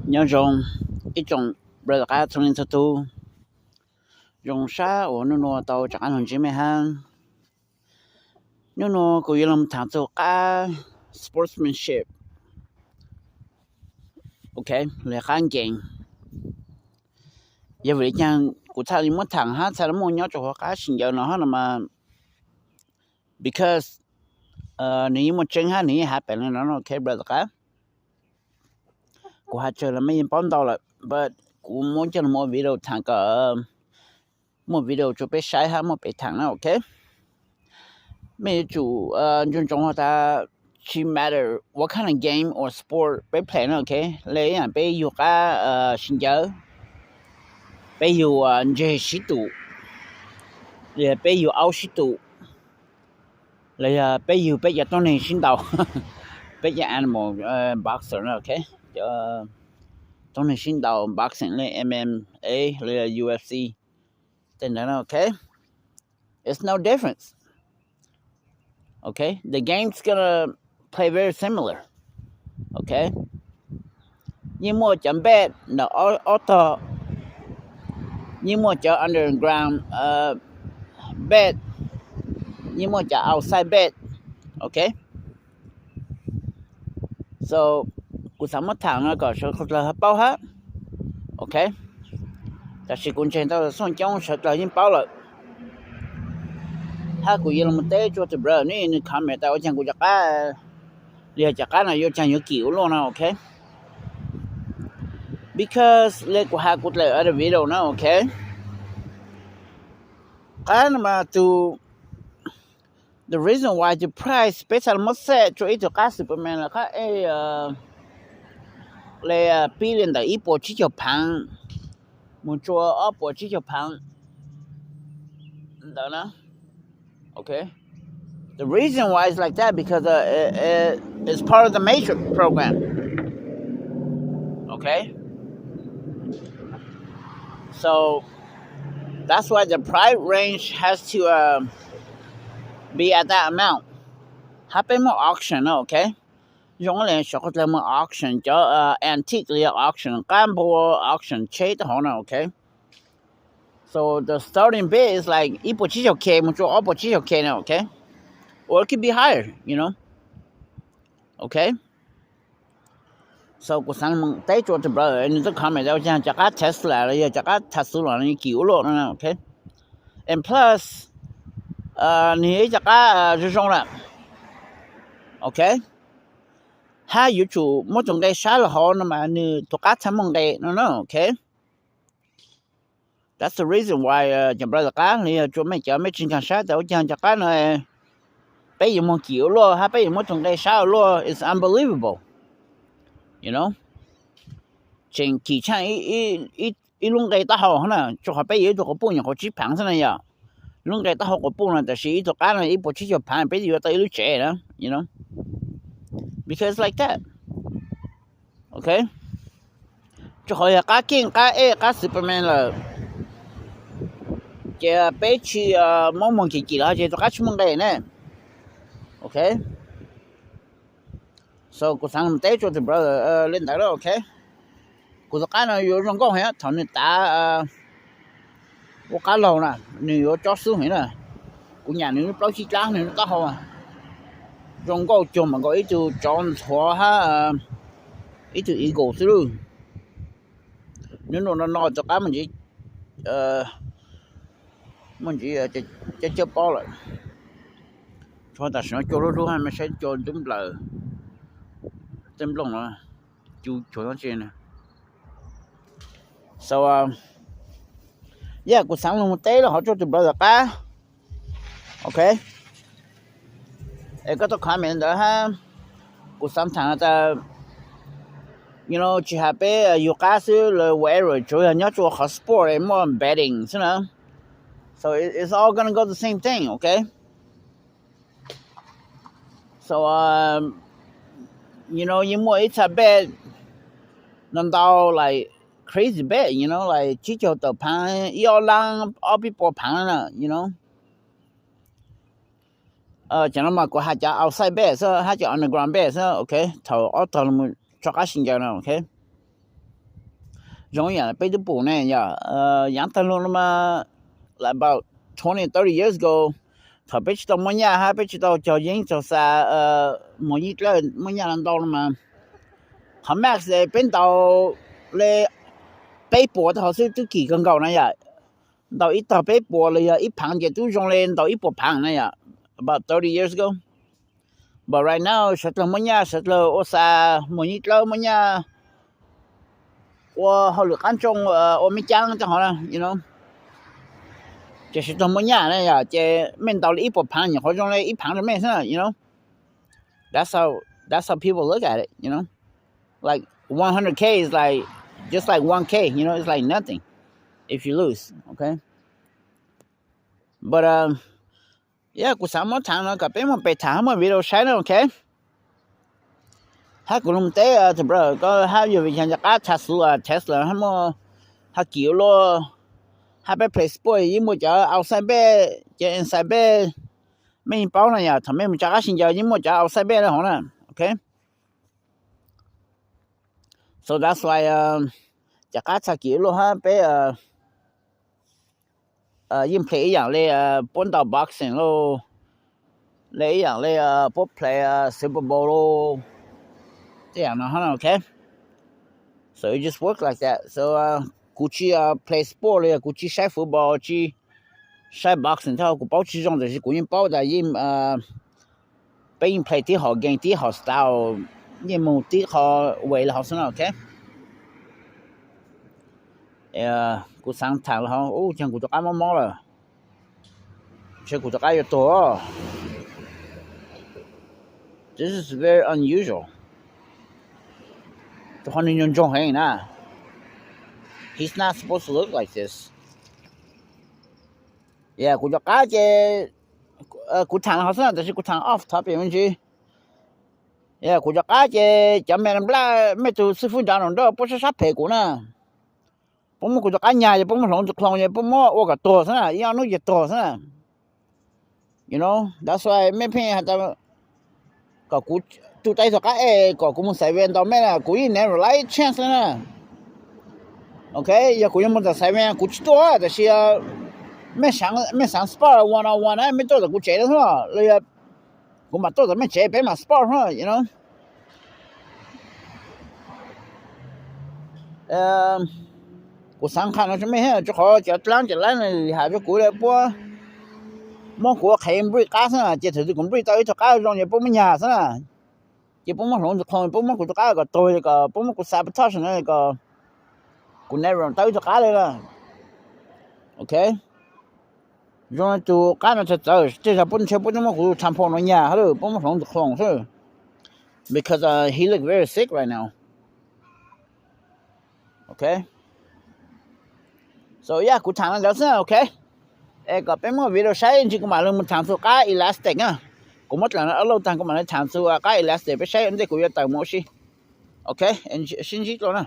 Nyob zoo ib tsoom brother qab txhua leej txhua tus, zoo sab uas nub nua tau rov qab los ntsib mej hab. Nub nua kuv yuav los tham txug qab sportsmanship, ok, los qab game. Yog vim li caag kuv txhaj le muab tham hab txhaj le muaj nyob rua huv qab sib ncaws no hab no mas, because nws yeej muaj tseeb hab nws yeej happen le no, ok brother qab. Kuv has tsawg los mej yeej paub ntau lawm, but kuv muab coj los muaj video tham kom muaj video rua peb saib hab muaj peb tham na, ok. Mej yuav tsum ntsoov ntsoov has tas, tsis matter what kind of game or sport peb play na, ok, le ib yaam peb yug qab sib ncaws, peb yug ntseg sib tum, los yog peb yug aub sib tum, los yog peb yug peb cov tuab neeg sib ntaus, peb cov animal boxer na, ok, cov tuab neeg sib ntaus boxing le M M A los yog U F C tej ntawd na, ok, it's no difference. Ok, the game's gonna play very similar. Ok, yeej muaj cov bet ntawm ob tog, yeej muaj cov underground bet, yeej muaj cov outside bet. Ok, so kuv xav muab tham no kom sawv dlawg paub hab. Ok, tab sis kuv ntseeg tau xooj coob sawv dlawg yeej paub lawm. Hab kuv yuav los teb rua tus brother ne, nws comment tas ua caag kuv cov qab, los yog cov qab no yuav caag yuav kim ua luaj no, ok. Because le kuv has kuv dlaim other video na, ok. Qab no mas tus, the reason why the price peb txhaj le muab set rua ib tug qab Superman los qab ej le pib le ntawm ib puas tsib caug phaav mus rua ob puas tsib caug phaav ntawd na. Ok, the reason why it's like that because it's part of the Matrix program. Ok, so that's why the price range has to be at that amount. Hab peb muaj auction na, ok. Zoo le sawv dlawg muaj auction, cov antique los yog auction qab npua, auction tsheb tej hov na, ok. So the starting bid is like ib puas tsib caug K mus rua ob puas tsib caug K na, ok, or it could be higher, you know. Ok, so kuv xaav teb rua tus brother, nws tub comment tas ua caag cov qab Tesla los yog cov qab thav xuv los nws kim ua luaj no, ok. And plus nws yog ib cov qab zoo zoo lawm, ok. Hab yuav tsum muab tus nqe sab los hov no mas nws tus qab txhaj muaj nqe no na, ok. That's the reason why cov brother qab los yog rua mej cov mej tsis nkaag sab tas ua caag cov qab no peb yuav moog kim ua luaj hab peb yuav muab tus nqe sab ua luaj, it's unbelievable, you know. Tseem kim tshaaj ib lub nqe taub hau na, rua qhov peb yuav ib tug quas puj nyuam qhuav tsib phaav xwb na yom. Lub nqe taub hau quas puj no, tab sis ib tug qab no ib puas tsib caug phaav peb yuav tau ib lub tsev na, you know, because like that. Ok, rua qhov yog qab keej qab ej qab Superman lawm, ces peb tsis muab moog kim kim los ces tus qab tsis muaj nqe ne. Ok, so kuv xaav teb rua tus brother le ntawd, ok. Kuv tus qab no yuav zoo nkauj heev, thaum nws tav ua qab laug na, nws yuav tsob xub heev na. Kuv nyam nws lub plaub tsib dlaab, nws lub taub hau zoo nkauj cuag mas nkaus ib tug tsov ntxhuav hab ib tug eagle xwb lauj. Nub nua no no tus qab muaj ntsis cab cab pob lawm. Tshuav tam sim no cua lub hlub hab mej saib cua ntub nplaws tej nplooj no, cu cuag no tsi na. So yeah, kuv xaav lug teb lug hov rua tus brother qab, ok. Es koj tau comment ntawd hab, kuv xaav thaam tas, you know, tsis has peb yug qab xwb los whatever, tsuav yog nyob rua qhov sport muaj betting xwb na. So it's all gonna go the same thing, ok. So you know, yeej muaj ib txha bet ntau ntau, like crazy bet, you know, like tsib caug tawm phaav, ib ob laab, ob peb puas phaav na, you know. Cov no mas kuv has cov outside bet xwb hab cov underground bet xwb, ok. Thaum ob tog lug tso qab sib ncaws no, ok. zoo yam peb twb pum ne yom, yaav tag lug no mas, like about twenty, thirty years ago, thaum peb tsis tau muaj nyaj hab peb tsis tau cog yeeb txog xa mos nyib dlawb muaj nyaj no ntau no mas, qhov max peb ntaus li peb puas tag hov xwb twb kim kawg nkaus na yom. Ntaus ib tog peb puas los yog ib phaav ces twb zoo li ntaus ib puas phaav na yom, about thirty years ago. But right now sawv dlawg muaj nyaj, sawv dlawg ua xa mos nyib dlawb muaj nyaj, ua hauj lwm qab ntsoo, ua mej caab tej hov na, ces sawv dlawg muaj nyaj na yom, ces mej ntaus li ib puas phaav nyuam qhuav zoo li ib phaav rau mej xwb na, you know. That's how people look at it, you know. Like one hundred K is like just like one K, you know, it's like nothing if you lose, okay? But yeah, kuv xaav muab thaam no kom peb muaj pes thaam hab muaj video saib na, okay? Hab kuv lug teb tus brother ko hab yog vim cas nco qab txhaj xuv Tesla hab muaj, hab kim ua luaj, hab peb play sport yeej muaj cov outside bet, cov inside bet, mej yeej paub na yom, thaum mej mus tso qab sib ncaws yeej muaj cov outside bet hov na, okay? So that's why cov qab txhaj kim ua luaj hab peb yeej play ib yaam li puab ntaus boxing lauj, li ib yaam li puab play Super Bowl lauj, tej yaam no hab, okay? So it just work like that. So kuv tsi play sport li, kuv tsi saib football, tsi saib boxing thiab, kuv paub tsi zoo, tab sis kuv yeej paub tas yeej, peb yeej play tib hom game, tib hom style, yeej mus tib qho way li hov xwb na, okay? Kuv xaav thaam lawm hov, ub, caag kuv rov qab mob mob lawm, ntshe kuv rov qab yuav tuag. This is very unusual. Rau qhov nwg ntsoog ntsoog heev na. He's not supposed to look like this. Yeah, kuv cov qab ces kuv thaam hov xwb na, tab sis kuv thaam off topic me ntsis. Yeah, kuv cov qab ces cov me nplaj, mej tug xib fwb nrad nraum nrab puab sab sab phem kuv na. Puab muab kuv cov qab nyag ces puab muab hloov tug clone ces puab muab ua kom tuag xwb na, ib ob hnub ces tuag xwb na. You know, that's why mej pheej has tas kom kuv tu tau ib tug qab es kom kuv mus xaiv Vans ntaus mej na, kuv yeej never like chance li na. Okay, yog kuv yuav mus ntawm xaiv Vans kuv tsis tuaj, tab sis mej xaav spar one on one na, mej tuaj tom kuv tsev no xwb los yog kuv mam tuaj tom mej tsev peb mam spar xwb, you know. Kuv xaav qha no rau mej, rau qhov cov dlaab cov laib nws has rau kuv li puab muab kuv ua qhev breed qab xwb na, ces thaum twg kuv breed tau ib tug qab zoo ces puab muab nyag xwb na, ces puab muab hloov tug clone, puab muab kuv tug qab kom tuag, kom puab muab kuv sabotage na, kom kuv never tau ib tug qab li na. Okay, zoo li tus qab no txawv txawv, tej zag puab ntshe puab twb muab kuv thaam phom no nyag hab, puab muab hloov tug clone xwb, because he look very sick right now. Okay, so yeah, kuv thaam li ntawd xwb, okay. Es kom peb muaj video saib ntsis kuv mam li mus thaam txug qab elastic na. Kuv muab dlaim no upload taag kuv mam li thaam txug qab elastic peb saib ua ntej kuv yuav tawm mus ua si. Okay, sib ntsib dlua na.